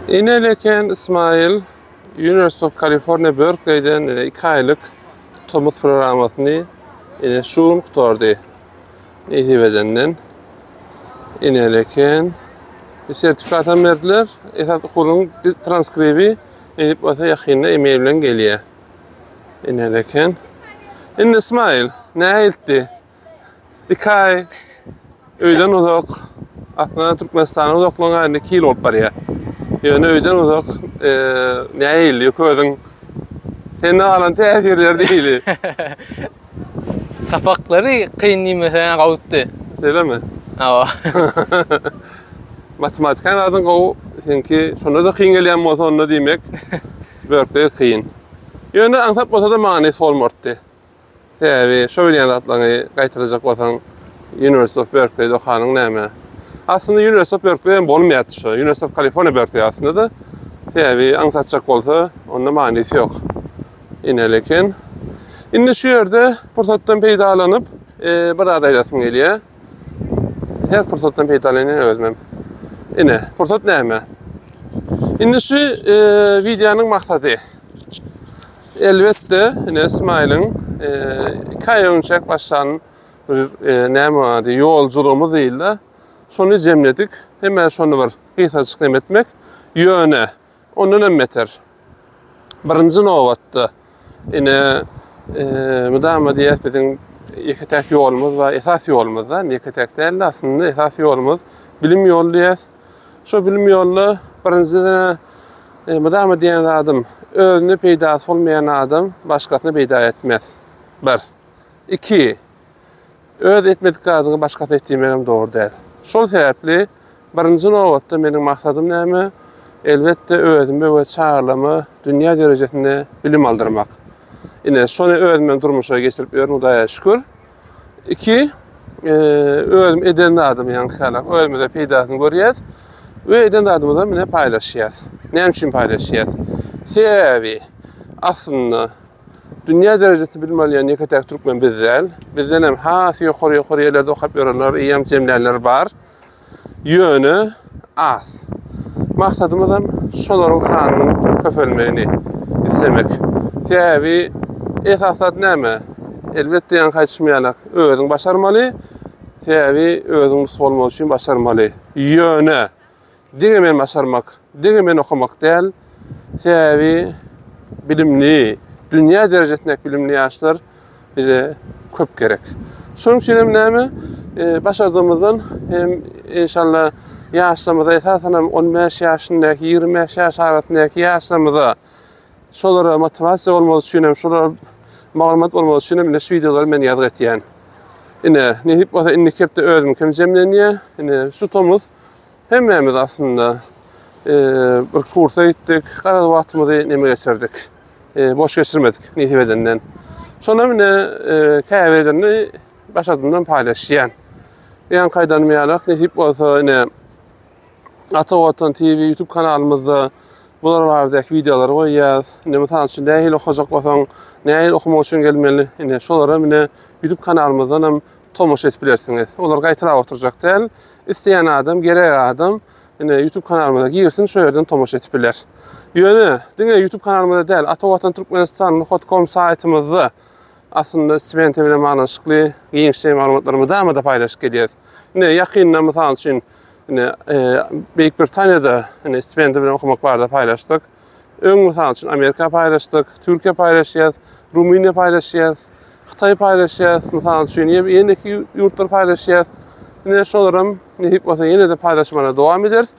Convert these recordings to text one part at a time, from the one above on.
Ine leken Ismail University of California Berkeley'den ine 2 aýlyk tomus programmasyny ine şu gün gutardy. Nesip edenden. Ine leken bir sertifikat hem berdiler. Esas okuwyň transkribi nesip bolsa ýakynda e-mail bilen gelýär. Ine leken. Indi Ismail nähildi? 2 aý öýden uzak. Aslynda Türkmenistana uzaklygyň aýynda 2 ýyl bolup barýar. Ýöne öýden uzak, e, nähili özüň sende galan täsirler diýili. Sapaklary kyn diýmeseň gowutdy. Şeýlemi? Hawa. Matematika zadyň gowy, seňki şonda-da kyn gelýän bolsa onda diýmek Berkeley kyn. Ýöne aňsat bolsa-da manysy bolmartdy. Sebäbi şo bilýän zatlaryňy gaýtalajak bolsaň University of Berkeley-de okanyň näme? Aslynda University of Berkeley hem bolmaýardy şo. University of California Berkeley aslynda-da. Sebäbi aňsatjak bolsa onda manysy ýok. Ineli eken. Indi şu ýerde pursatdan peýdalanyp e, bir zat aýdasym gelýär. Her pursatdan peýdalanýan özümem. Ine, pursat näme? Indi şu e, wideonyň maksady Elbetde, ine Ismailiň 2 aý öňçäk başlan bir näme bardy, ýolculygymyz diýildi. Şony jemledik. Hemme şony bir gysgajyk neme etmek. Ýöne ondan hem beter. Birinji nobatda ine mydama diýýäs biziň ýeke-täk ýolumyz bar, esas ýolumyz da, ýeke-täk däl-de aslynda esas ýolumyz bilim ýoly diýýäs. Şo bilim ýolunda birinjiden Mydama diýen zadym, özüne peýdasy bolmaýan adam başgasyna peýda etmez. Bir. Iki. Öz etmedik zadyňy başgasyna et diýmegem dogry däl. Şol sebäpli birinji nobatda meniň maksadym näme? Elbetde özüme we çagalaryma dünýä derejesinde bilim aldyrmak. Ine, şony özümem durmuşa geçirip ýörün, Hudaýa şükür. 2 özüm eden zadymy ýaňky ýalak özümize peýdasyny görýäs we eden zadymyzy mine paýlaşýas. Näme üçin paýlaşýas? Sebäbi aslynda dünýä derejesinde bilim alýan ýeke-täk türkmen biz däl. Bizden hem has ýokary-ýokary ýerlerde okap ýörenler, eýýäm jemlänler bar. Ýöne az. Maksadymyzam şolaryň sanynyň köpelmegini islemek. Sebäbi esasy zat näme? Elbetde ýaňky aýdyşym ýaly özüň başarmaly. Sebäbi özüň nusga bolmak üçin başarmaly. Ýöne diňe men başarmak, diňe men okamak däl. Sebäbi bilimli, dünýä derejesindäki bilimli ýaşlar bize köp gerek. Şonuň üçin hem näme, başardygymyzdan hem inşallah ýaşlarymyza, esasan hem 15 ýaşyndaky, 25 ýaş arasyndaky ýaşlarymyza şolara motiwasiýa bolmagy üçin hem, şolara maglumat bolmagy üçin hem ine şu wideolary men ýazgy etýän. Ine, nesip bolsa indiki hepde özümiňkem jemlenýär. Ine, şu tomus hemmämiz aslynda bir kursa gitdik, garaz wagtymyzy neme geçirdik. Boş geçirmedik nesip edenden. Şonda ine käbirlerini başardymdan paýlaşýan. Ýaňky aýdanym ýalak nesip bolsa ine Ata Watan TV YouTube kanalymyzda bular baradaky wideolary goýýas. Ine mysal üçin nähili okajak bolsaň, nähili okamak üçin gelmeli. Ine şolara ine YouTube kanalymyzdan hem tomaşa edip bilersiňiz. Olar gaýtalap oturjak däl. Isleýän adam, gerek adam Ine YouTube kanalymyza girsin, şu ýerden tomaşa edip biler. Ýöne diňe YouTube kanalymyzda däl, Ata Watan Türkmenistan nokta.com saýtymyzda aslynda stipendiýa bilen baglanyşykly giňişleýin maglumatlary mydama-da paýlaşyp gelýäris. Ine ýakynda mysal üçin ine e, Beýik Britaniýada ine stipendiýa bilen okamak barada paýlaşdyk. Öň mysal üçin Amerika paýlaşdyk, Türkiýe paýlaşýas, Rumyniýa paýlaşýas, Hytaý paýlaşýas, mysal üçin ýeneki ýurtlar paýlaşýas. Ine şolaram Nesip bolsa ýene-de paýlaşmaga dowam ederis.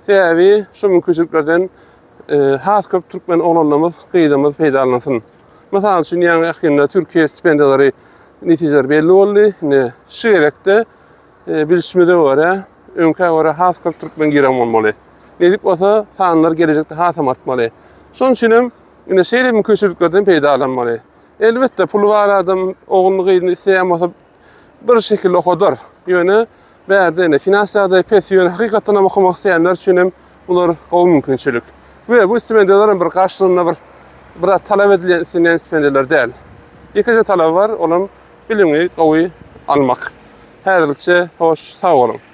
Sebäbi şu mümkinçiliklerden e, has köp türkmen oglanlarymyz, gyzlarymyz peýdalansyn. Mysal üçin, ýaňy ýakynda Türkiýe stipendiýalary netijeleri belli boldy. Indi şu gezekde e, bilşimize görä, öňkä görä has köp türkmen giren bolmaly. Nesip bolsa sanlar gelejekde hasam artmaly. Şonuň üçin hem ine şeýle mümkinçiliklerden peýdalanmaly. Elbetde puly bar adam ogluny gyzyny isleýän bolsa bir şekilde okadar. Ýöne bärde ine finans ýagdaýy pes, ýöne hakykatdan hem okamak isleýänler üçin hem bular gowy mümkinçilik. We bu stipendiýalar hem bir garşylygynda bir bir zat talap edilýän islenýän stipendiýalar däl. Ýekeje talaby bar, olam bilimiňi gowy almak. Häzirlikçe hoş, sag boluň.